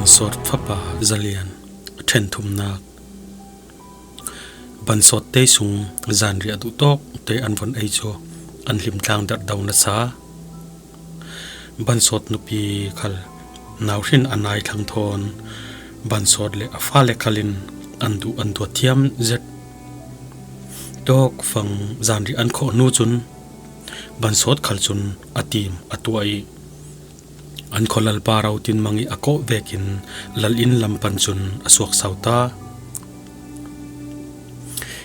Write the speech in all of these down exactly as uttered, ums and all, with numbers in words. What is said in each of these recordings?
Bansawt fapa Zalian ṭhen thumnak. Bansawt tei sung zanriah duhtawk tei an von ei cu an hlimtlang derhdo nasa. Bansawt nupi khal nauhrin a nai thlang thawn bansawt le a fale khalin an duh an duat thiam zet. Tawkfang zanriah an khawh hnu cun bansawt khal cun a tim a tuah i an khualalpa Rotinmang i a kawh vekin lal inn lam pan cun a suak sau ta.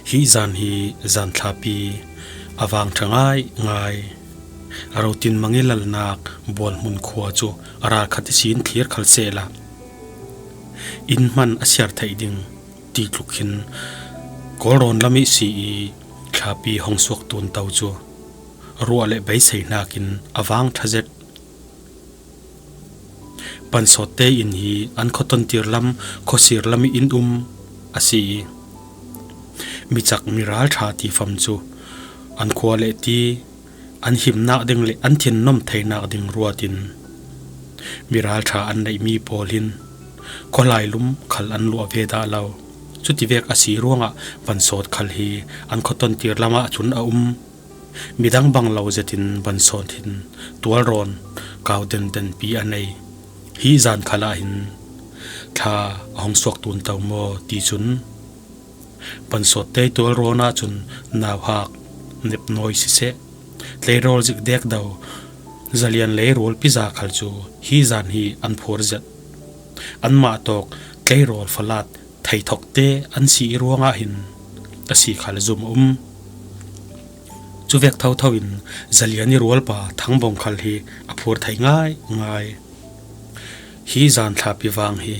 Hi zan hi zan thlapi a vang ṭha ngai ngai. Rotinmang i lalnak Bualhmun khua cu a ralkhat ihsin thlir khal sehla inn hman a siar theih ding ti tluk hin Kawlrawn lam ihsi i thlapi hong suak tunto cu ruah le beisei hnakin a vang ṭha zet. Bansawt te inn hi an khuatontir lam, khuasir lam i inn um a si i, mi cak mi ralṭha ti fam cu an khua le ti, an himnak ding le an thinnom theinak ding ruatin mi ralṭha an neihmi pawl hin khualai lum khal an luah ve dah lo. Cutivek a si ruangah bansawt khal hi an khuatontir lamah cun a um. Midang bang lo zetin bansawt hin tualrawn kau dendenpi a nei. Hi zan khalah hin thla a hong suak tunto maw ti cun, bansawt te tualrawn ahcun nauhak nepnawi siseh, tleirawl zik dekdo Zalian lei rualpi za khal cu hi zan hi an phur zet. Anmah tawk tleirawl falat theithokte an si i ruangah hin a si khal zum a um. Cuvek thotho in Zalian i rualpa Thangbawng khal hi a phur thei ngai ngai. Hi zan thlapi vang hi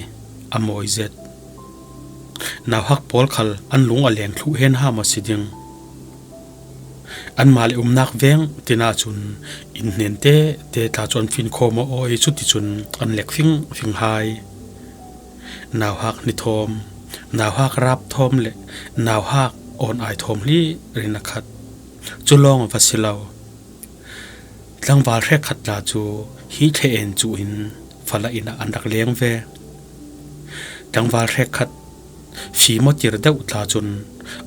a mawi zet. Nauhak pawl khal an lung a leng thluh hen ham a si ding. Anmah le umnak veng tinah cun inn hnen tete tla cu an fin khawm aw i cuticun an lek fingfing hai. Nauhak ni thawm, nauhak rap thawm le nauhak awn ai thawm hlir in a khat. Cu lawng va si lo. Tlangval hrekkhat tla cu hi thleen cu in fala inn ah an rak leng ve. Tlangval hrekkhat fimawtir deuh tla cun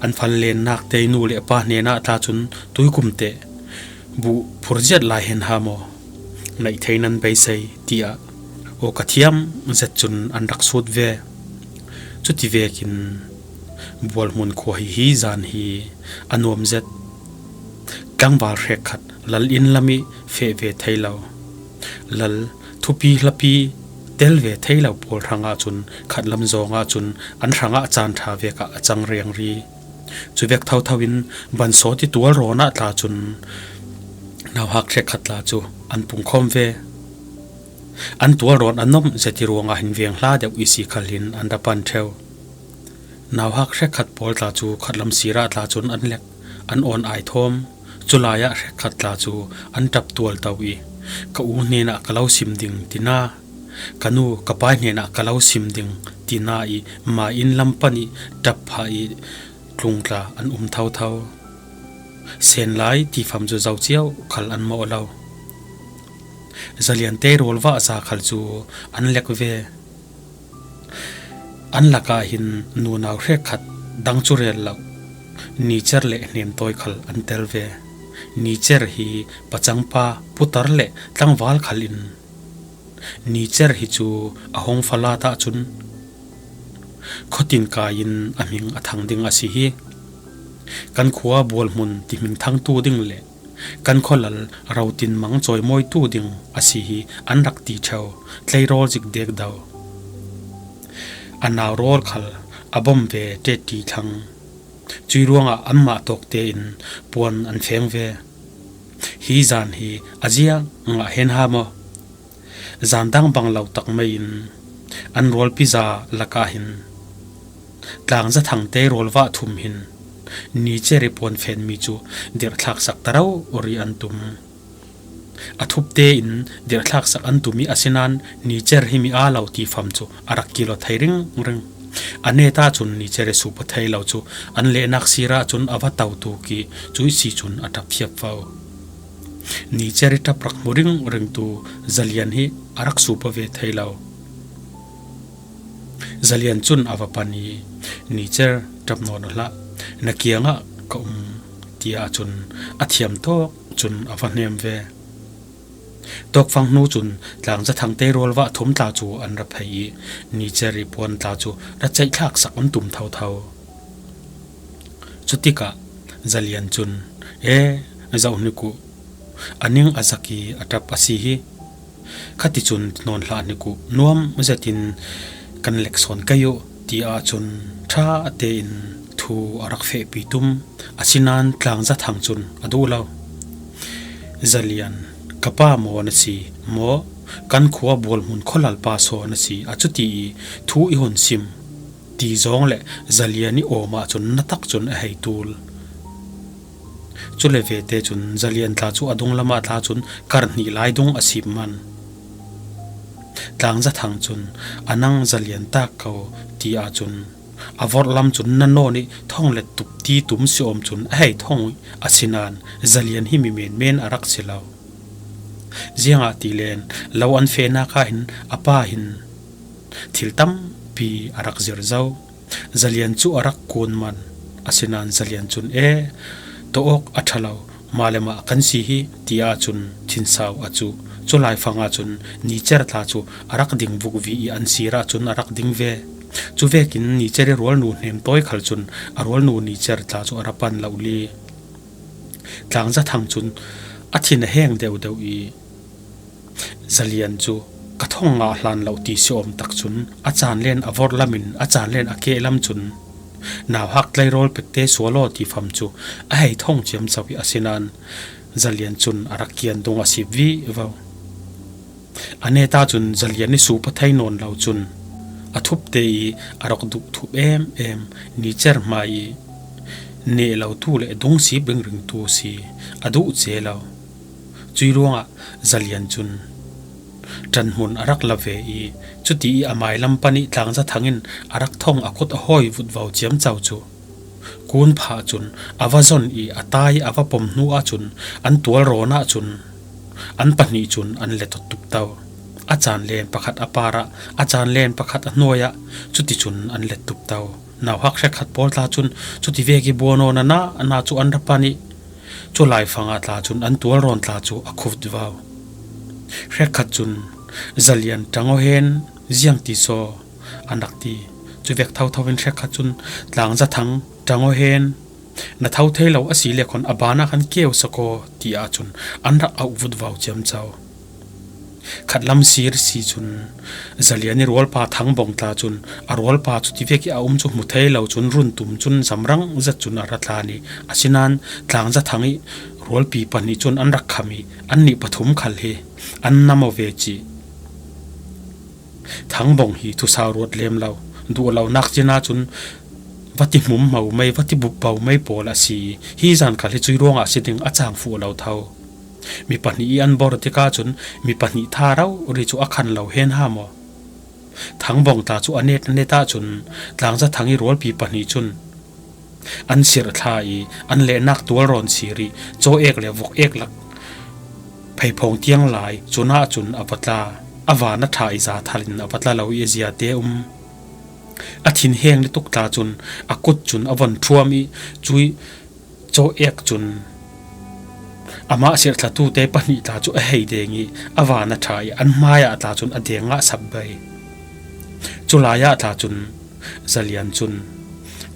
an fal lennak tei nu le pa hnenah tla cun tuikum teh buh phurziat lai hen ha maw, naih thei nan beisei, tiah aw ka thiam zet cun an rak sut ve. Cuti vekin Bualhmun khua hi hi zan hi a nuam zet. Tlangval hrekkhat lal inn lam i feh ve thei lo, lal thupi hlapi tel ve thei lo pawl hrangah cun khatlam zawngah cun an hrangah caan ṭha vekah a cang rengri. Cuvek thotho in bansawt i tualrawn ah tla cun nauhak hrekkhat tla cu an pungkhawm ve. An tualrawn a nomh zet i ruangah hin veng hla deuh i si khal hin an ra pan ṭheu. Nauhak hrekkhat pawl tla cu khatlam sirah tla cun an lek, an awn ai thawm. Culai ah hrekkhat tla cu an ṭap tualto i, ka u hnenah ka lo sim ding tina, ka nu ka pa hnenah ka lo sim ding tina i, mai inn lam pan i ṭap phah i tlung tla an um thotho. Senlai tifam cu zo cio khal an mawh lo. Zalian te rualvah za khal cu an lek ve. An lakah hin nunau hrekkhat dang cu rel lo, nicer le hnemtawi khal an tel ve. Nicer hi pacangpa putar le tlangval khal in, nicer hi cu a hong falat ahcun khuatin kai in a hming a thang ding a si hi. Kan khua Bualhmun ti hming thangtu ding le kan khualal Rotinmang cawimawitu ding a si hi an rak ti ṭheu, tleirawl zik dekdo. A nau rawl khal a bawm ve ṭetṭi thlang. Cui ruangah anmah tawk tein puan an feng ve. Hi zan hi a ziang ngah hen ha maw? Zan dang bang lo tak mei in an rualpi za lakah hin Tlangzathangte rualvah thum hin nicer i puan fenmi cu dirhthlak sak ta rori an tum. A thupte in dirhthlak sak an tum i, asinain nicer hi mi aa lo tifam cu a rak kil aw thei ringring. A net ahcun nicer i sup aw thei lo cu an lehnak sir ahcun a va to tuk i, cuih si cun a ṭap fiapfo. Nicer i ṭap rak hmu ringringtu Zalian hi a rak sup aw ve thei lo. Zalian cun a va pan i, "Nicer, ṭap nawn aw hlah, na kiangah ka um," tiah cun a thiam tawk cun a va hnem ve. Tawkfang hnu cun Tlangza Thangte rualva thum tla cu an ra phei i, Nicer i puan tla cu ra ceih thlak sak an tum thotho. Cutikah Zalian cun, "E, zoh hnik uh, a ning a zak i a ṭap a si hi. Khaticun nawn hlah hnik uh, nuam zetin kan lek sawn kei uh," tiah cun ṭha tein thu a rak fehpi tum. Asinain Tlangza Thang cun a duh lo. "Zalian, ka pa maw na si maw? Kan khua bual hmun khualalpa saw na si a cuti i thu i hun sim," ti zawng le Zalian i awm ahcun na tak cun a hei tul. Cule vete cun Zalian tla cu a dunglam ah tla cun kar hnih lai dung a sip man. Tlangza Thang cun, "A nang Zalian tak ko," ti ahcun a vorhlam cun na nawn i thong let tup ti tum si awm cun a hei thong i, asinain Zalian hi mi menmen a rak si lo. Ziangahtile lo an fehnak ah hin a pa hin thil tampi a rak zirh zo. Zalian cu a rak kun man. Asinain Zalian cun, "E, tawh awk a ṭha lo, mah le mah kan si hi," tiah cun thinsau a cuh. Cu laifang ahcun Nicer tla cu a rak ding vukvi i an sir ahcun a rak ding ve. Cu vekin Nicer i rualnu hnem tawi khal cun a rualnu Nicer tla cu a ra pan lo li. Tlangza Thang cun a thin a heng deuhdeuh i, "Zalian cu ka thong ngah hlan lo," ti si awm tak cun a caan len a vorhlam in a caan len a kehlam cun, "Nauhak tleirawl pekte sual aw," ti fam cu a hei thong ciamco i, asinain Zalian cun a rak kian dung a sip vivo. A net ahcun Zalian i sup a thei nawn lo cun a thupte i a rak duh thup em em. Nicer hmai i neh lotu le dung sip ringringtu si a duh ce lo. Cui ruangah Zalian cun ṭanhmun a rak la ve i, cuti i a mailam pan i Tlangza Thang in a rak thong a kut a hawi vutvo ciamco cu kun phah cun a va zon i a tai a va pom hnu ahcun an tualrawn ahcun an pahnih cun an let tukto. A caan len pakhat a parah, a caan len pakhat a hnuaiah, cuticun an let tukto. Nauhak hrekkhat pawl tla cun cuti vek i buan aw na na, na cu an ra pan i, cu laifang ah tla cun an tualrawn tla cu a khut vau. Hrekkhat cun, "Zalian, ṭang aw hen, ziang ti saw," an rak ti. Cu vek thotho in hrekkhat cun, "Tlangza Thang, ṭang aw hen, na tho thei lo a si le khawn a ban ah khan keu sak aw," ti ahcun an rak auh vut vau ciamco. Khatlam sir si cun Zalian i rualpa Thangbawng tla cun a rualpa cu tivek i a um cu hmu thei lo cun run tum cun zamrang zet cun a ra tlan i, asinain Tlangza Thang i rualpi pahnih cun an rak kham i, annih pathum khal hi an nam aw ve cih. Thangbawng hi thusau ruat lem lo, duh lonak cin ahcun va ti hmum mo mei, va ti bup bo mei pawl a si i, hi zan khal hi cui ruangah si ding a cang fuh lo tho. Mi pahnih i an bor tikah cun mi pahnih tha rori cu a khan lo hen ha maw? Thangbawng tla cu a net a net ahcun Tlangza Thang i rualpi pahnih cun an sirh thla i an lehnak tualrawn sir i caw ek le vok ek lak pheiphawng tiang lai cun ahcun a va tla. A van a ṭha i za thal in a va tla lo i a ziate um. A thin heng lutuk tla cun a kut cun a von ṭhuam i cui caw ek cun amah sirhtlatute pahnih tla cu a hei deng i a van a ṭha i an hmaiah tla cun a deng ngah sap bei. Cu lai ah tla cun Zalian cun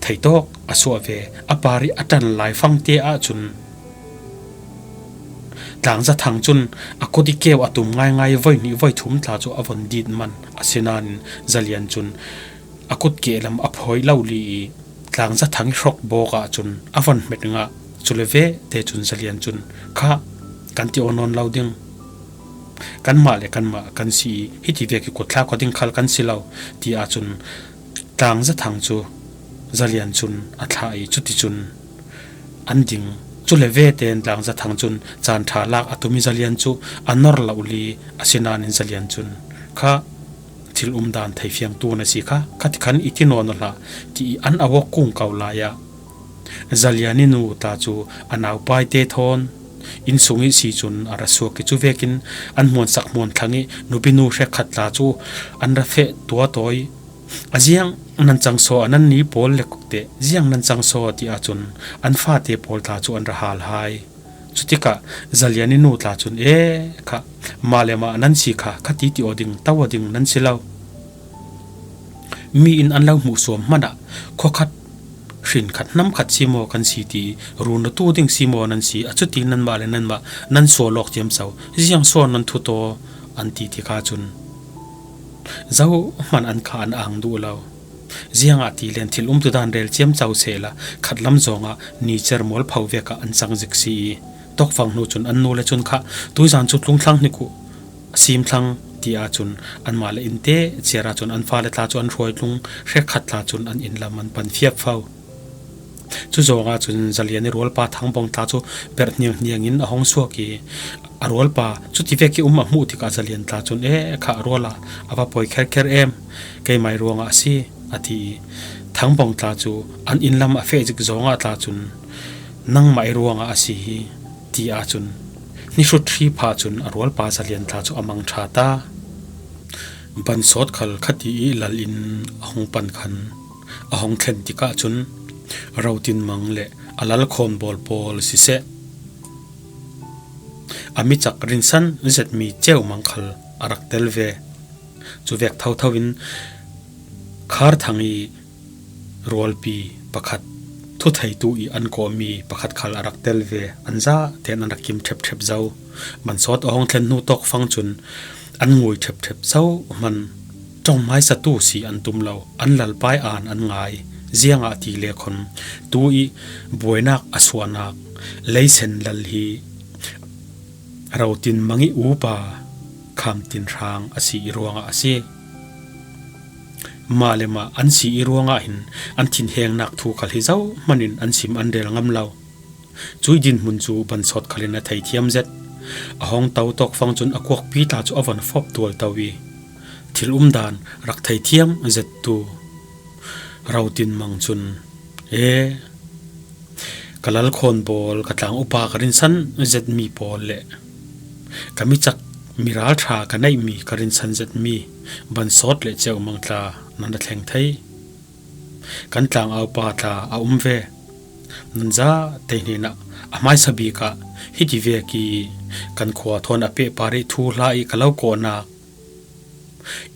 theitawk a suah ve. A par i a ṭan laifangte ahcun Tlangza Thang cun a kut i keu a tum ngaingai voi hnih voi thum tla cu a von dit man. Asinain Zalian cun a kut kehlam a phawi lo li i Tlangza Thang i hrawk bawk ahcun a von hmet ngah. Cule vete cun Zalian cun, "Kha, kan ti aw nawn lo ding. Kanmah le kanmah kan si i hiti vek i kut thlak aw ding khal kan si lo," ti ahcun Tlangza Thang cu Zalian cun a thlah i cuticun an ding. Cule vete in Tlangza Thang cun caan ṭha lak a tum i Zalian cu a nor lo li. Asinain Zalian cun, "Kha, thil umdan theifiangtu na si kha, khatikhan i ti nawn aw hlah," ti i an a awk kung ko lai ah Zalian i nu tla cu a naupaite thawn innsung i si cun a ra suak i cu vekin an hmuansak hmuanthlang i nupi nu hrekkhat tla cu an ra feh tuatawi. A ziang nan cang saw a nan ni pawl le kukte, ziang nan cang saw ti ahcun an fate pawl tla cu an ra hal hai. Cutikah Zalian i nu tla cun, e, kha, mah le mah nan si kha, kha ti ti aw ding, to aw ding nan si lo. Mi in an lo hmuh suam hmanh ah khuakhat, hrin khat, hnam khat si maw kan si ti, run tu ding si maw nan si, a cuti nanmah le nanmah nan sual awk ciamco, ziang sual nan thutaw an ti tikah cun zohman an kha an ang duh lo. Ziangahtile thil umtu dan rel ciamco sehla khatlam zongah nicer mualpho vekah an cang zik si i, tawkfang hnu cun an nu le cun kha tuizan cu tlungthlang hnik uh, sim thlang ti ahcun anmah le innte ciar ahcun an fale tla cu an hruaitlung, hrekkhat tla cun an inn lam an pan fiapfo. Cu zongah cun Zalian i rualpa Thangbawng tla cu berh hnianghniang in a hong suak i, a rualpa cuti vek i um a hmuh tikah Zalian tla cun, e, kha rual ah a va poi kherkher em, keimai ruangah a si, a ti i, Thangbawng tla cu an inn lam a feh zik zongah tla cun, nangmah i ruangah a si hi, ti ahcun, ni hrut hri phah cun a rualpa Zalian tla cu a mang ṭha ta. Bansawt khal khati i lal in a hong pan khan a hong thlen tikah cun, Rotin Mang le a lal khawnbawl pawl siseh, a micak rinsan zetmi Ceu Mang khal a rak tel ve. Cu vek thotho in Kharthang i rualpi pakhat, thutheitu i an kawhmi pakhat khal a rak tel ve. An zaten an rak kim ṭhepṭhep zo. Bansawt a hong thlen hnu tawkfang cun an ngui ṭhepṭhep zo hman. Ṭong hmaisatu si an tum lo, an lalpai aan an ngai. Ziangahtile khon tu i buainak a suahnak leisen lal hi Rotin Mang i upa Kham Tin Hrang a si i ruangah a si. Mah le mah an si i ruangah hin an thinhengnak thu khal hi zohman in an sim an rel ngam lo. Cui dinhmun cu Bansawt khal in a theithiam zet. A hong to tawkfang cun a kuakpi tla cu a von fawp tualto i, thil umdan rak theithiam zettu Rotin Mang cun, e, ka lal khawnbawl, ka tlang upa ka rinsan zetmi pawl le ka micak, mi ralṭha ka neihmi, ka rinsan zetmi Bansawt le Ceu Mang tla nan a thleng thei. Kan tlang aupa tla a um ve. Nan zate hnenah a hmaisa bik ah hiti vek i kan khua thawn a pehpar i thuhla i ka lo kawhnak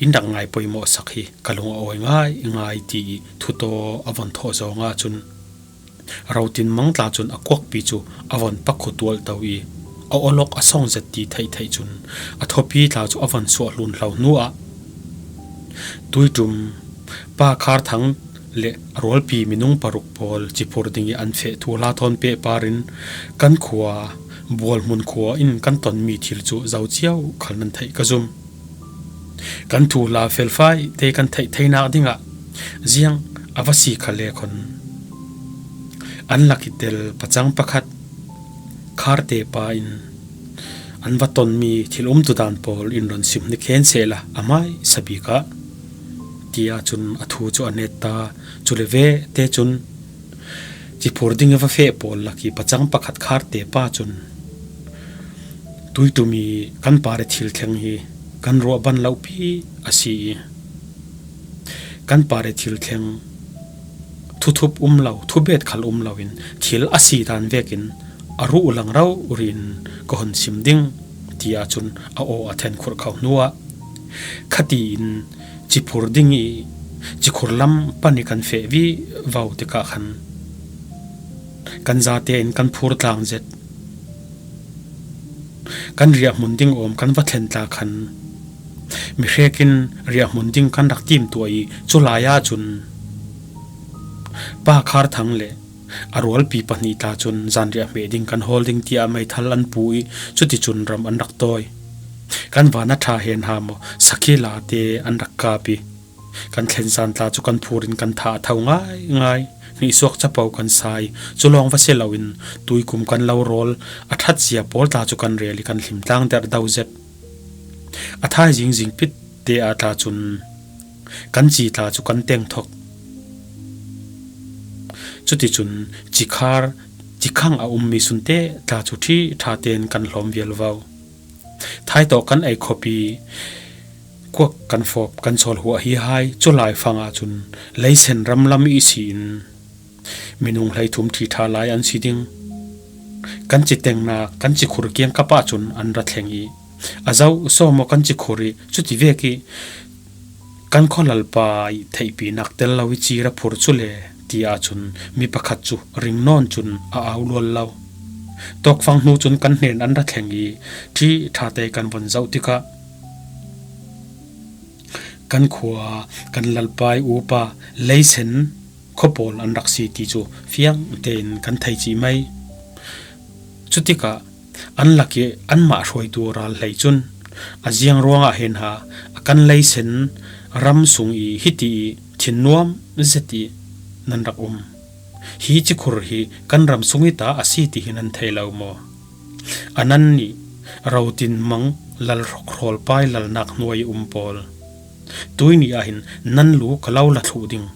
in rak ngai poimawh sak hi ka lung a awi ngaingai, ti i thutaw a von thawh zongah cun Rotin Mang tla cun a kuakpi cu a von pakhu tualto i a awlok a song zet ti theihtheih cun a thupi tla cu a von suah hlun hlo hnu ah Tuiṭum Pa Kharthang le a rualpi minung paruk pawl ciphur ding i an feh thuhla thawn pehpar in kan khua, Bualhmun khua in kan tonmi thil cu zo cio khal nan theih ka zum. Kan thuhla felfai te kan theih theinak dingah ziang a va si khal le khon an lak i tel pacang pakhat Kharte pa in an va tonmi thil umtu dan pawl in ron sim hnik hen sehla a hmaisa bik ah, ti ahcun a thu cu a net ta. Cu le ve te cun ciphur ding i va feh pawl lak i pacang pakhat Kharte pa cun, Tuiṭum i kan pare thil thleng hi kan ruah ban lopi a si i, kan pare thil thleng thuthup um lo, thubet khal um loin thil a si dan vekin a ruh lang rori in ka hun sim ding, ti ahcun a aw a then khurh kho hnuah, khati in ciphur ding i cikhur lam pan i kan feh vivo tikah khan kan zate in kan phur tlang zet. Kan riahhmun ding awm kan va thlen tla khan mihrek in riahhmun ding kan rak timtuah i, cu lai ahcun Pa Khar Thang le a rualpi pahnih tla cun zanriah hmeh ding kan hawl ding tiah meithal an pu i, cuticun ram an rak tawi. Kan van a ṭha hen ha maw, sakhi late an rak kap i, kan thlen zan tla cu kan phur in kan thah a tho ngaingai. Hnihsuak capo kan sa i, cu lawng va si loin tuikum kan lo rawl a ṭhat zia pawl tla cu kan rel i kan hlim tlangter do zet. A thaizing zingpit te ah tla cun kan ci tla cu kan teng thok. Cuticun cikhar, cikhang a ummi sunte tla cu ṭhi ṭha tein kan hlawm vial vo. Thai tawh kan ei khawp i, kuak kan fawp kan chawl huah hi hai, cu laifang ahcun leisen ram lam i si in minung hleithum ṭhi ṭha lai an si ding. Kan ci tengnak kan ci khur kiangkap ahcun an ra thleng i a zoh sawm aw kan ci khur i cuti vek i kan khualalpa i theihpinak tel lo i cir a phur cu le ti ahcun mi pakhat cu ring nawn cun a au lual lo. Tawkfang hnu cun kan hnen an ra thleng i ṭhi ṭha te kan von zoh tikah kan khua kan lalpa i upa leisen khuapawl an rak si ti cu fiang tein kan thei cih mai. Cutikah an lak i anmah hruaitu ral hlei cun a ziang ruangah hen ha a kan leisen ram sung i hiti i thinnuam zet i nan rak um. Hi cikhur hi kan ram sung i ta a si ti hi nan thei lo maw? A nan nih rotin mang lal hrawkhrawl pai lalnak hnuai i um pawl. Tuini ah hin nan lu ka lo la thluh ding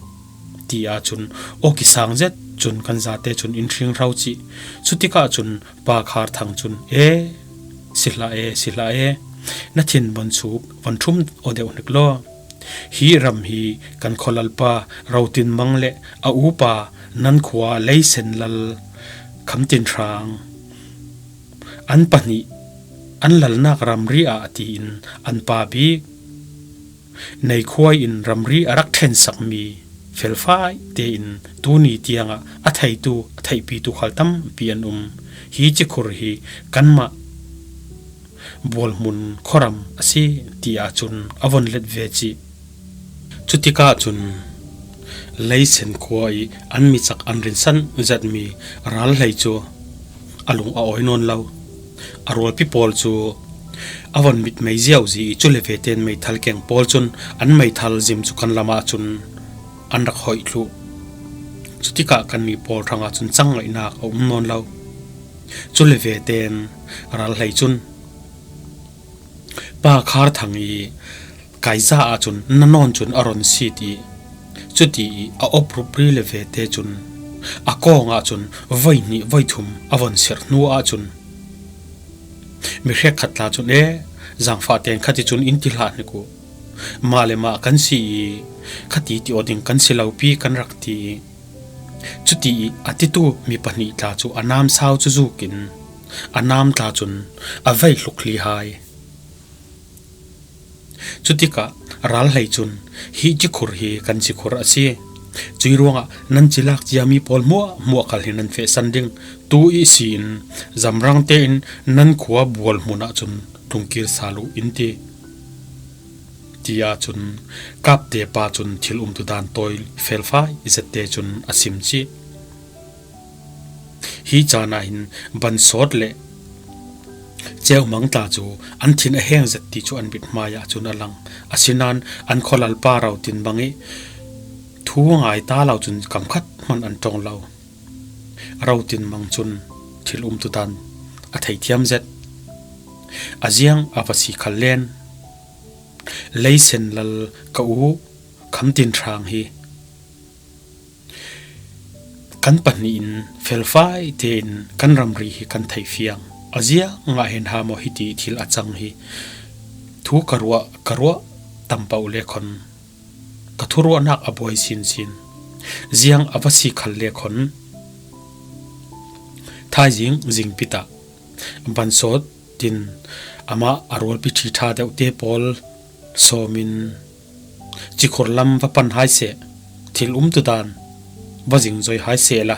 ti ahcun aw kisang zet cun kan zate cun in hring hro cih. Cutikah cun Pa Khar Thang cun, "E, si hlah e, si hlah e, na thin von chuk von ṭhum aw deuh hnik law. Hi ram hi kan khualalpa rotin mang le a upa nan khua leisen lal Kham Tin Hrang an pahnih an lalnak ramri ah," tiin an pa bik Nei khua in ramri a rak ṭhensakmi felfai tein tuni tiangah a theitu, a theihpitu khal tampi an um. Hi cikhur hi kanmah bualhmun khuaram a si, ti ahcun a von let ve cih. Cutikah cun Leisen khua i an mi cak an rinsan zetmi ral hlei cu a lung a awi nawn lo. A rualpi pawl cu a von mit mei ziauzi i cu le veten meithal keng pawl cun an meithal zim cu kan lam ahcun an rak hoih thluh. Cutikah kannih pawl hrangah cun cangngaihnak a um nawn lo. Cu le veten ral hlei cun Pa Khar Thang i kaisa ahcun na nawn cun a ron sit i cuti i a op rupri le vete cun a kawng ahcun voi hnih voi thum a von serh hnu ahcun mi hrekkhat tla cun, "E, zangfah ten khati cun in ti hlah hnik uh. Mah le mah kan si i khati ti aw ding kan si lo pi," kan rak ti i cuti i a titu mi pahnih tla cu a namsau cu zuk in a nam tla cun a veih hluk hli hai. Cutikah ral hlei cun, "Hi cikhur hi kan cikhur a si. Cui ruangah nan cilak ciami pawl hmuahhmuah khal hi nan fehsan ding. Tu ihsi in zamrang tein nan khua bual hmun ahcun tlungkir sal uh," in ti. Ti ahcun kapte pa cun thil umtudan tawi felfai zette cun a sim cih. Hi caan ah hin Bansawt le Ceumang tla cu an thin a heng zet ti cu an mit hmai ah cun a lang. Asinain an khualalpa Rotin Mang i thu ngai ta lo cun kam khat hmanh an ṭong lo. Rotin Mang cun thil umtudan a theithiam zet. A ziang a va si khal len. Leisen lal ka u Kham Tin Hrang hi kan pahnih in felfai tein kan ramri hi kan theihfiang. A ziang ah hin ha maw hiti thil a cang hi? Thu ka ruah, ka ruah tam paoh le khon ka thuruahnak a buai sinsin. Ziang a va si khal le khon thaizing zingpit ah Bansawt tin amah a rualpi ṭhiṭha deuhte pawl sawm in cikhur lam va pan hai seh, thil umtudan va zingzoi hai seh la,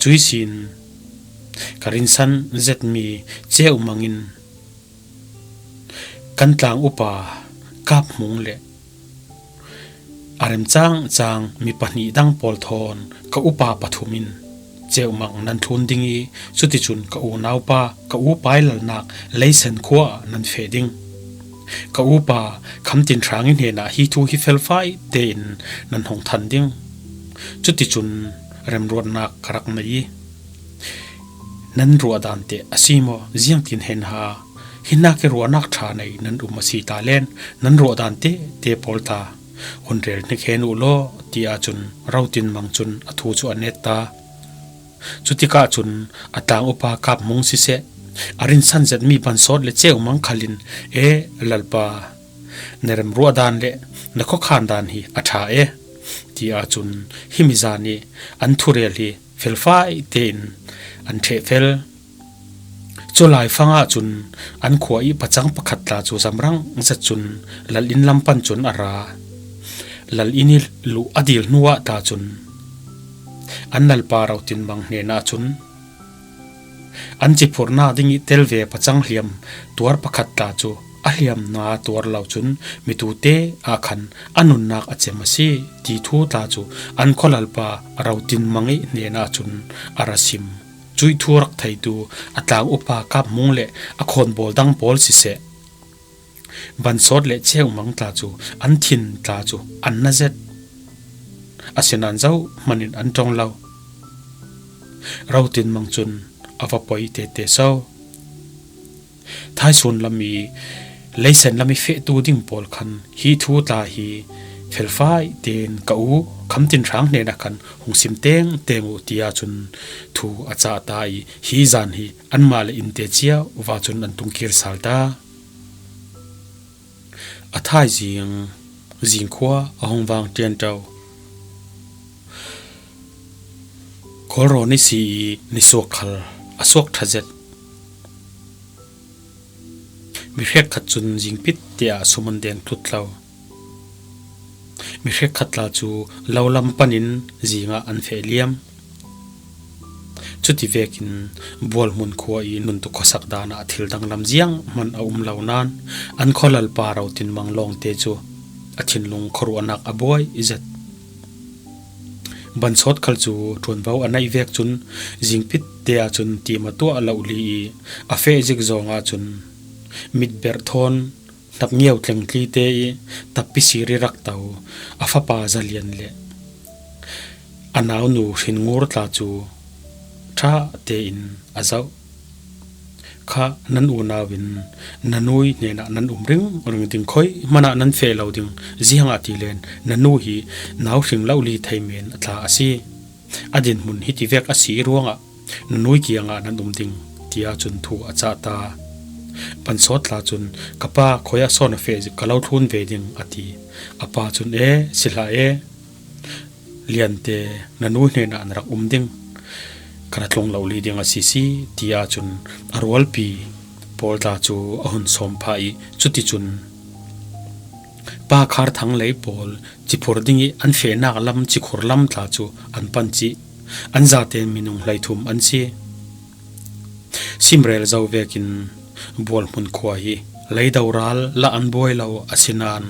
cui sin ka rinsan zetmi Ceumang in kan tlang upa Kap Hmung le a remcang cang mi pahnih dang pawl thawn ka upa pathum in Ceumang nan thlun ding i, cuticun ka unaupa, ka upa i lalnak Leisen khua ah nan feh ding. Ka upa Kham Tin Hrang i hnenah hi thu hi felfai tein nan hong than ding. Cuticun remruatnak ka rak nei i, nan ruah dan te a si maw? Ziangtin hen ha, hi hnak i ruahnak ṭha nei nan um a si ta len, nan ruah dan te te pawl ta hun rel hnik hen uh law, ti ahcun Rotin Mang cun a thu cu a net ta. Cutikah cun a tlang upa Kap Hmung siseh, a rinsan zetmi Bansawt le Ceumang khal in, "E, Lalpa, Na remruah dan le na khuakhan dan hi a ṭha e, ti ahcun himi zan i an thurel hi felfai tein an ṭheh fel. Cu laifang ahcun an khua i pacang pakhat tla cu zamrang zet cun lal inn lam pan cun a ra. Lal inn i luh a dil hnuah tla cun an lalpa Rotinmang hnenah cun an ciphurhnak ding i tel ve pacang hliam tuar pakhat tla cu a hliamna tuar lo cun mitute ah khan a nunnak a cem a si ti thu tla cu an khualalpa Rotinmang i hnenah cun a ra sim. Cuih thu rak theitu a tlang upa Kap Mung le a khawnbawl dang pawl siseh, Bansawt le Ceu Mang tla cu an thin tla cu an na zet. Asinain zohman in an ṭong lo. Rotinmang cun a va poi tete so. Thaisun lam i leisen lam i fehtu ding pawl khan hi thu tla hi felfai tein ka u Kham Tin Hrang hnenah khan hung sim tengteng uh, ti ahcun thu a cah ta i hi zan hi anmah le innte cio va cun an tungkir sal ta. A thaizing zingkhua a hung vang ṭianṭo. Kawlrawn i si i nisuak khal a suak ṭha zet. Mi hrekkhat cun zingpit tiah sum an deng tlut lo. Mi hrekkhat tla cu lo lam panin zingah an feh liam. Cuti vekin Bualhmun khua i nuntu khuasak dan ah thil danglam zianghman a um lo nain an khualalpa Rotinmang lawngte cu a thinlung khuaruahnak a buai zet. Bansawt khal cu ṭuanvo a neih vek cun zingpit te ahcun tim a tuah lohli i a feh zik zong ahcun mitberh thawn hnap ngeu tlengtli te i tappi siri rak to a fapa Zalian le a naunu Hrinngur tla cu ṭha tein a zoh. Kha nan unau in na nu i hnenah nan um ringring ding, khoi hmanah nan feh lo ding, ziangahtile na nu hi nau hring lohli thei men a tla a si. A dinhmun hiti vek a si ruangah na nu i kiangah nan um ding, ti ahcun thu a cah ta. Bansawt tla cun, ka pa khoi ah sawn a feh zik, ka lo thlun ve ding, a ti. A pa cun, e, si hlah e, Liante, na nu hnenah na rak um ding, ka ra tlung lohli ding a si si, ti ahcun a rualpi pawl tla cu a hun sawm phah i cuticun Pa Khar Thang lei pawl ciphur ding i an fehnak lam, cikhur lam tla cu an pan cih. An zaten minung hleithum an si. Simrel zo vekin Bualhmun khua hi leido ral lah an buai lo, asinain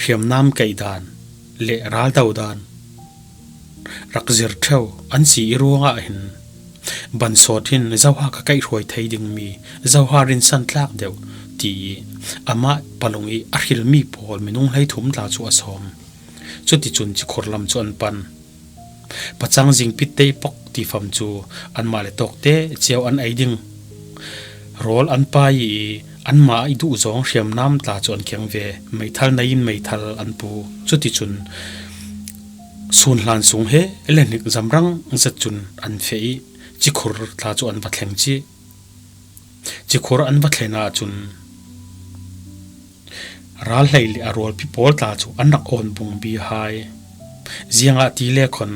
hriamnam keih dan le raldo dan rak zir ṭheu an si i ruangah hin Bansawt hin zoha ka kaihhruai thei dingmi, zoha rinsan tlak deuh, ti i amah palung i a hrilmi pawl minung hleithum tla cu a sawm. Cuticun cikhur lam cu an pan. Pacang zingpit te i pok tifam cu anmah le tawkte cio an ei ding. Rawl an pai i anmah i duh zong hriamnam tla cu an keng ve. Meithal nei in meithal an pu. Cuticun sun hlan sung he le hnik zamrang zet cun an feh i cikhur tla cu an va thleng cih. Cikhur an va thlen ahcun ralhlei le a rualpi pawl tla cu an rak awn bungbi hai. Ziangahtile khon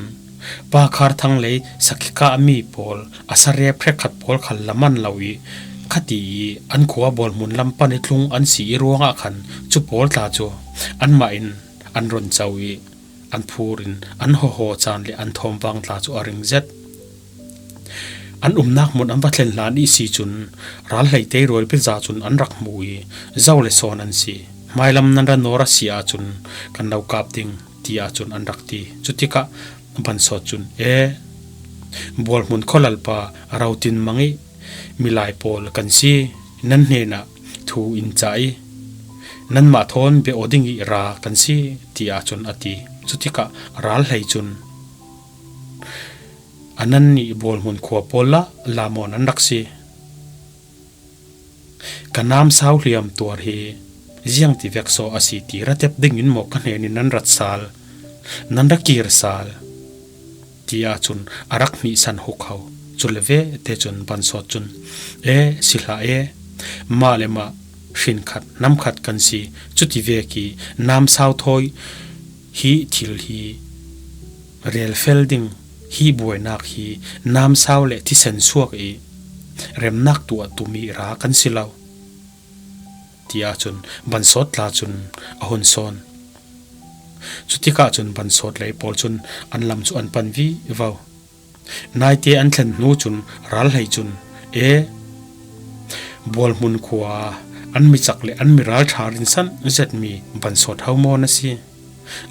Pa Khar Thang lei sakhi kahmi pawl a sarep hrekkhat pawl khal la man lo i khati i an khua Bualhmun lam pan i tlung an si i ruangah khan cu pawl tla cu anmah in an ron co i an phur in an hawhaw caan le an thawmvang tla cu a ring zet. An umnak hmun an va thlen hlan i si cun ralhleite rualpi za cun an rak hmu i, zo le sawn an si. Hmailam nan ra nawr a si ahcun kan lo kap ding, ti ahcun an rak ti. Cutikah Bansawt cun, e, Bualhmun khualalpa Rotin Mang i milai pawl kan si, nan hnenah thu in ca i, nanmah thawn bia aw ding i ra kan si, ti ahcun a ti. Cutikah ralhlei cun, a nannih Bualhmun khua pawl lah lamawn an rak si. Ka namsau hliam tuar hi ziangti vek saw a si ti ratep dingin maw ka hnenin nan rat sal, nan ra kir sal, ti ahcun a rak hnihsan huk ho. Cule ve te cun Bansawt cun, e, si hlah e, mah le mah hrin khat, nam khat kan si. Cuti vek i namsau thawi hi thil hi relfel ding, hi buainak hi namsau le thisen suak i remnak tuah tu mi ra kan si lo, ti ahcun Bansawt tla cun a hun sawn. Cutikah cun Bansawt lei pawl cun an lam cu an pan vivo. Naite an thlen hnu cun Ralhlei cun, "E, Bualhmun khua an mi cak le an mi ralṭha rinsan zetmi Bansawt ho maw na si?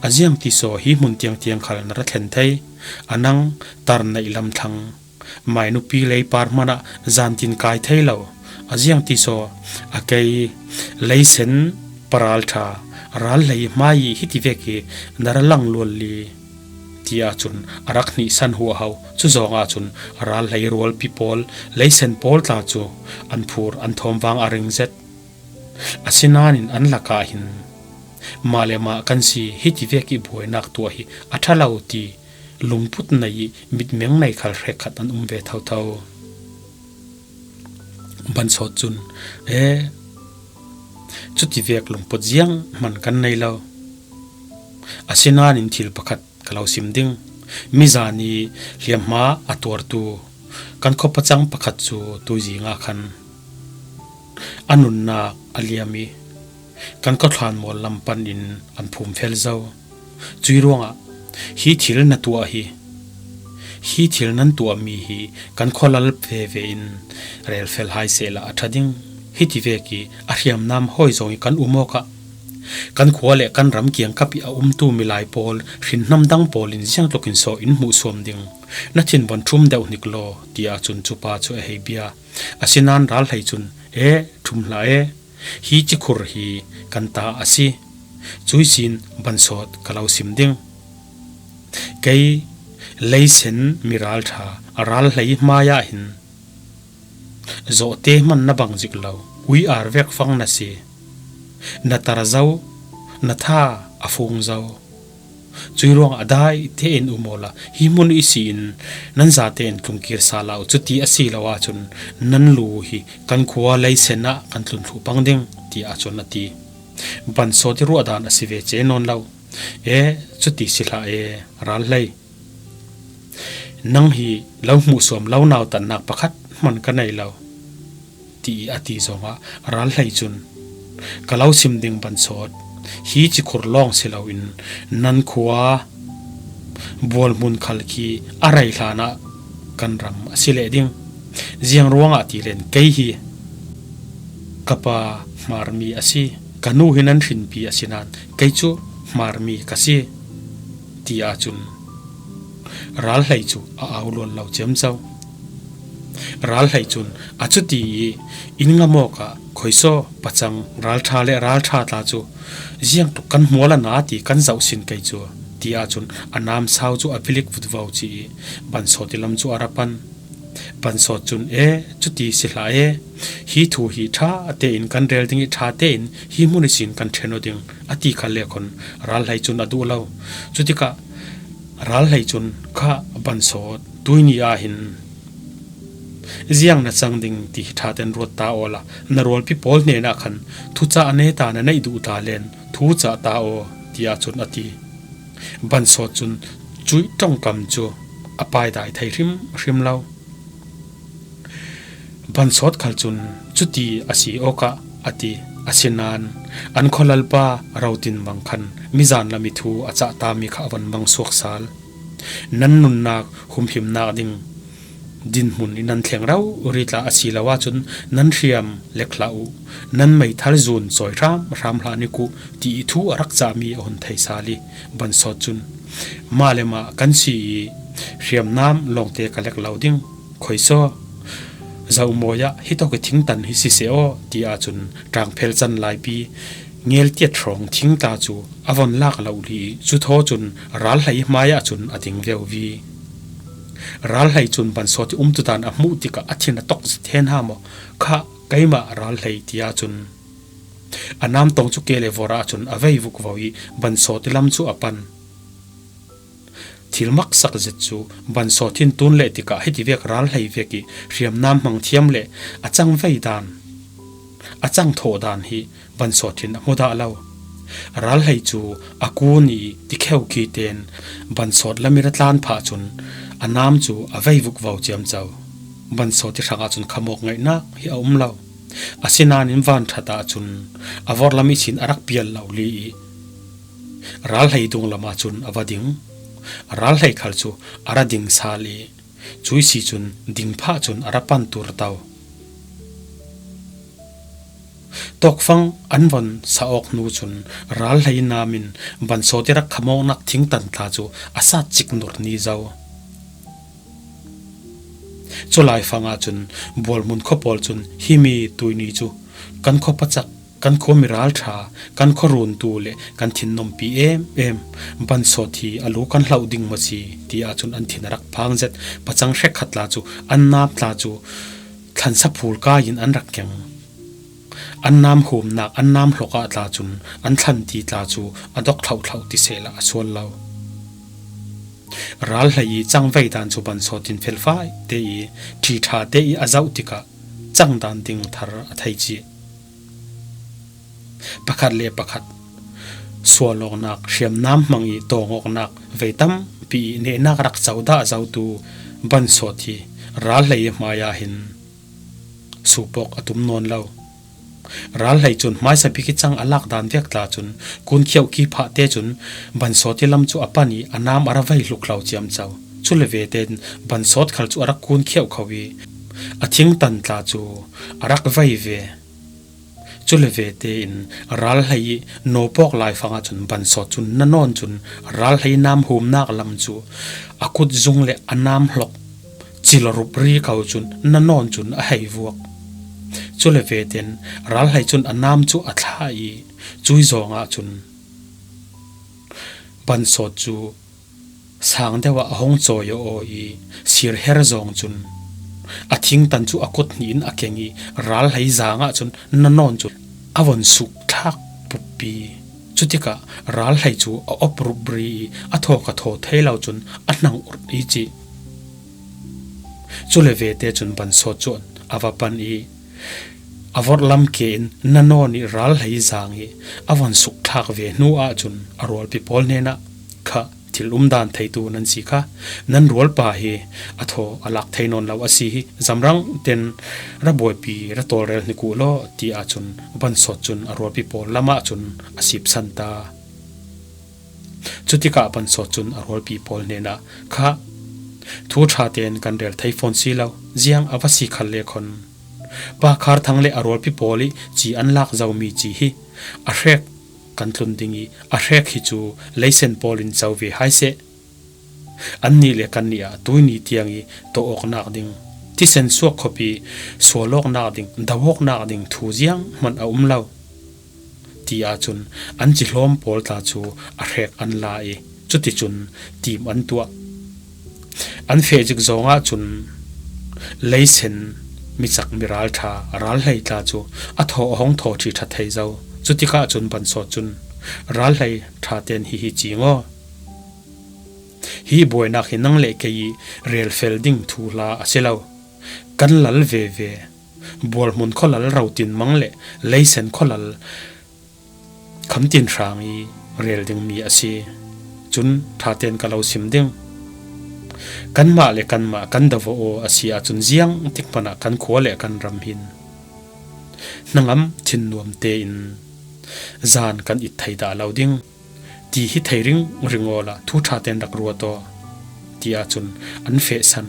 A ziang ti saw hi hmun tiangtiang khal na ra thlen thei, a nang tar naih lam thlang, mai nupi lei par hmanah zantin kai thei lo. A ziang ti saw a kei leisen paralṭha Ralhlei hmai i hiti vek i na ra lang lual li," ti ahcun a rak hnihsan huaho. Cu zawng ahcun Ralhlei rualpi pawl leisen pawl tla cu an phur an thawm vang a ring zet. Asinain an lakah hin mah le mah kan si, hiti vek i buainak tuah hi a ṭha lo ti lungput nei i mitmeng nei khal hrekkhat an um ve thotho. Bansawt cun, "E, cuti vek lungput zianghman kan nei lo. Asinain thil pakhat ka lo sim ding. Mizan i hliamhma a tuartu kan khuapacang pakhat cu tuizing ah khan a nunnak a liam i kan khuathlan mawl lam pan in an phum fel zo. Cui ruangah hi thil na tuah hi, hi thil nan tuahmi hi kan khua lal veve in relfel hai sehla a ṭha ding. Hiti vek i a hriamnam hawi zong i kan um awkah kan khua le kan ram kiangkap i a umtu milai pawl, hrinhnam dang pawl in ziangtluk in saw in hmuhsuam ding. Na thinvon ṭhum deuh hnik law," ti ahcun cu pa cu a hei bia. Asinain Ralhlei cun, "E, ṭhum hlah e, hi cikhur hi kan ta a si. Cui sin Bansawt ka lo sim ding. Kei leisen mi ralṭha Ralhlei hmai ah hin zawhte hman na bang zik lo, ui ar vek fang na si. Na tar zo, na tha a fung zo. Cui ruangah a dai tein um awla hi hmun i si in nan zate in tlungkir sal uh. Cuti a si lo ahcun nan lu hi kan khua leisen ah kan tlun thluh pang ding," ti ahcun a ti. Bansawt i ruahdan a si ve ce nawn lo. "E, cuti si hlah e, Ralhlei. Nang hi lo hmuhsuam lo nautatnak pakhat hman ka nei lo," ti i a ti zongah Ralhlei cun, "Ka lo sim ding Bansawt, hi cikhur lawng si loin nan khua Bualhmun khal khi a rei hlanah kan ram a si leh ding. Ziang ruangah ti len kei hi ka pa hmarmi a si, ka nu hi nan hrinpi a si nain kei cu hmarmi ka si," ti ahcun Ralhlei cu a au lual lo ciamco. Ralhlei cun, "A cuti i in ngam awkah khuaisaw, pacang, ralṭha le ralṭha tla cu ziangtluk kan hmual a na ti kan zoh sin kei cu," ti ahcun a namsau cu a vilik vutvo ci i Bansawt i lam cu a ra pan. Bansawt cun, "E, cuti si hlah e, hi thu hi ṭha tein kan rel ding i ṭha tein hi hmun ihsin kan ṭhen aw ding," a ti khal le khun Ralhlei cun a duh lo. Cutikah Ralhlei cun, "Kha Bansawt, tuini ah hin ziang na cang ding ti hi ṭha tein ruat ta awla na rualpi pawl hnenah khan thucah neta na neih duh ta len thucah ta aw," ti ahcun a ti. Bansawt cun cuih ṭongkam cu a paidai thei hrimhrim lo. Bansawt khal cun, "Cuti a si awkah," a ti. Asinain an khualalpa Rotinmang khan mizan lam i thu a cahta mi kha a von mang suak sal. "Nan nunnak humhimnak ding dinhmun i nan thleng rori tla a si lo ahcun nan hriam lek hlah uh, nan meithal zun cawi hramhram hlah nik uh," ti i thu a rak cahmi a hun thei sal i Bansawt cun, "Mah le mah kan si i hriamnam lawngte ka lek lo ding, khuaisaw, zohmawi ah hitawk i thingtan hi siseh aw," ti ahcun ṭangphel can laipi ngeltiat hrawng thing tla cu a von lak lohli i cu thaw cun Ralhlei hmai ahcun a ding veuvi. Ralhlei cun Bansawt i umtutan a hmuh tikah a thin a tok zet hen ha maw? "Kha, keimah Ralhlei," ti ahcun a namtong cu ke le vorh ahcun a vei vukvo i Bansawt i lam cu a pan. Thil maksak zet cu Bansawt hin tun leh tikah hiti vek Ralhlei vek i hriamnam hmang thiam le a cang vei dan, a chang thawh dan hi Bansawt hin a hmu dah lo. Ralhlei cu a kun i tikheu ki tein Bansawt lam i ra tlan phah cun a nam cu a vei vukvo ciamco. Bansawt i hrangah cun khamawk ngaihnak hi a um lo. Asinain vanṭhat ahcun a vorhlam ihsin a rak pial lo li i ralhlei dunglam ahcun a va ding. Ralhlei khal cu a ra ding sal i cuih si cun ding phah cun a ra pan turto. Tawkfang an von sa awk hnu cun ralhlei nam in Bansawt i rak khamawknak thingtan tla cu a sat cik nur ni zo. Cu laifang ahcun Bualhmun khua pawl cun himi tuihni cu kan khua pacak, kan khua mi ralṭha, kan khua runtu le kan thin nompi em em Bansawt hi a lu kan hloh ding maw si, ti ahcun an thin a rak phang zet. Pacang hrekkhat tla cu an nam tla cu thlansa phul kai in an rak keng. An nam humnak, an nam hlok ah tla cun an thlan ti tla cu a dok thlohthloh ti sehla a sual lo. Ralhlei i cangvei dan cu Bansawt in felfai te i ṭhiṭha te i a zoh tikah cangdan ding thar a thei cih. Pakhat le pakhat sual awknak, hriamnam hmang i tawng awknak vei tampi i nehnak rak co dah zotu Bansawt hi ralhlei i hmaiah hin suupawk a tum nawn lo. Ralhlei cun hmaisa bik i cang a lak dan vek tla cun kun khiauh ki phah te cun Bansawt i lam cu a pan i a nam a ra vei hluk lo ciamco. Cule ve tein Bansawt khal cu a rak kun khiauh kho i a thingtan tla cu a rak vei ve. Cule ve tein ralhlei i nawpawk laifang ahcun Bansawt cun nanawn cun ralhlei nam humnak lam cu a kut zung le a nam hlok cil rup ri ko cun nanawn cun a hei vuak. Cule ve tein ralhlei cun a nam cu a thlah i cuih zawng ahcun Bansawt cu sang deuh ah a hung cawi aw i sir her zawng cun a thingtan cu a kut hnih in a keng i ralhlei zang ahcun nanawn cun a von suk thlak puppi. Cutikah ralhlei cu a op rupri i a thaw ka thaw thei lo cun a hnang urh i cih. Cule ve te cun Bansawt cu a va pan i a vorhlam ke in nanawn i ralhlei zang i a von suk thlak ve hnu ahcun a rualpi pawl hnenah kha thil umdan theitu nan si kha, nan rualpa hi a thaw a lak thei nawn lo a si hi, zamrang ten ra buaipi ra tawlrel hnik uh law, ti ahcun Bansawt cun a rualpi pawl lamah cun a sipsan ta. Cutikah Bansawt cun a rualpi pawl hnenah kha, thu ṭha tein kan rel thei fawn si lo, ziang a va si khal le khawn Pa Khar Thang le a rualpi pawl i ci an lak zomi ci hi a hrek kan tlun ding i a hrek hi cu leisen pawl in co ve hai seh. Annih le kannih ah tuihni tiang i tawh awknak ding, thisen suak khawp i sual awknak ding, do awknak ding thu zianghman a um lo, ti ahcun an cihlawm pawl tla cu a hrek an la i cuticun tim an tuah. An feh zik zawng ahcun leisen micak miralṭha ralhlei tla cu a thaw a hong thaw ṭhiṭha thei zo. Cutikah cun Bansawt cun ralhlei ṭha tein hihi ci ngaw. Hi buainak hi nang le kei i relfel ding thuhla a si lo. Kan lal veve, Bualhmun khualal Rotin Mang le Leisen khualal Khamtin Hrang i rel dingmi a si. Cun ṭha tein ka lo sim ding. Kanmah le kanmah kan do aw a si ahcun ziang tik hmanh ah kan khua le kan ram hin hnangam thinnuam tein zan kan it thei dah lo ding. Ti hi thei ringring awla thu ṭha tein rak ruat aw, ti ahcun an fehsan.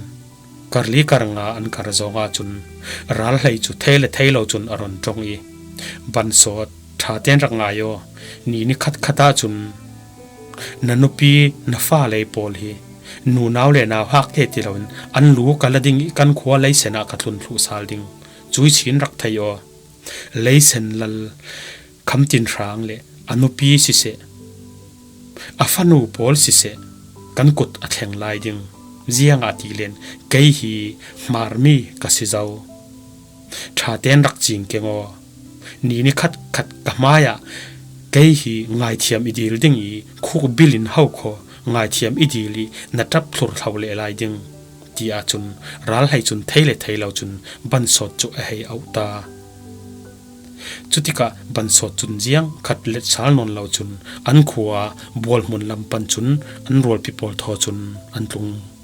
Karli karnga an kar zong ahcun ralhlei cu thei le thei lo cun a run ṭong i, Bansawt, ṭha tein rak ngai aw. Ni nikhat khat ahcun na nupi na fale pawl hi nunau le nauhak te ti loin an lu ka la ding i kan khua leisen ah ka tlun thluh sal ding. Cuih chin rak thei aw. Leisen lal Khamtin Hrang le a nupi siseh, a fanu pawl siseh, kan kut a thleng lai ding. Ziangahtile kei hi hmarmi ka si zo. Ṭha tein rak cing keng aw. Ni nikhat khat ka hmaiah kei hi ngaithiam i dil ding i khuk bil in ho khaw ngaithiam i dil i na ṭap thlur thlo leh lai ding, ti ahcun ralhlei cun thei le thei lo cun Bansawt cu a hei auh ta. Cutikah bansawt cun ziangkhat let sal nawn lo cun an khua bualhmun lam pan cun an rualpi pawl thaw cun an tlung.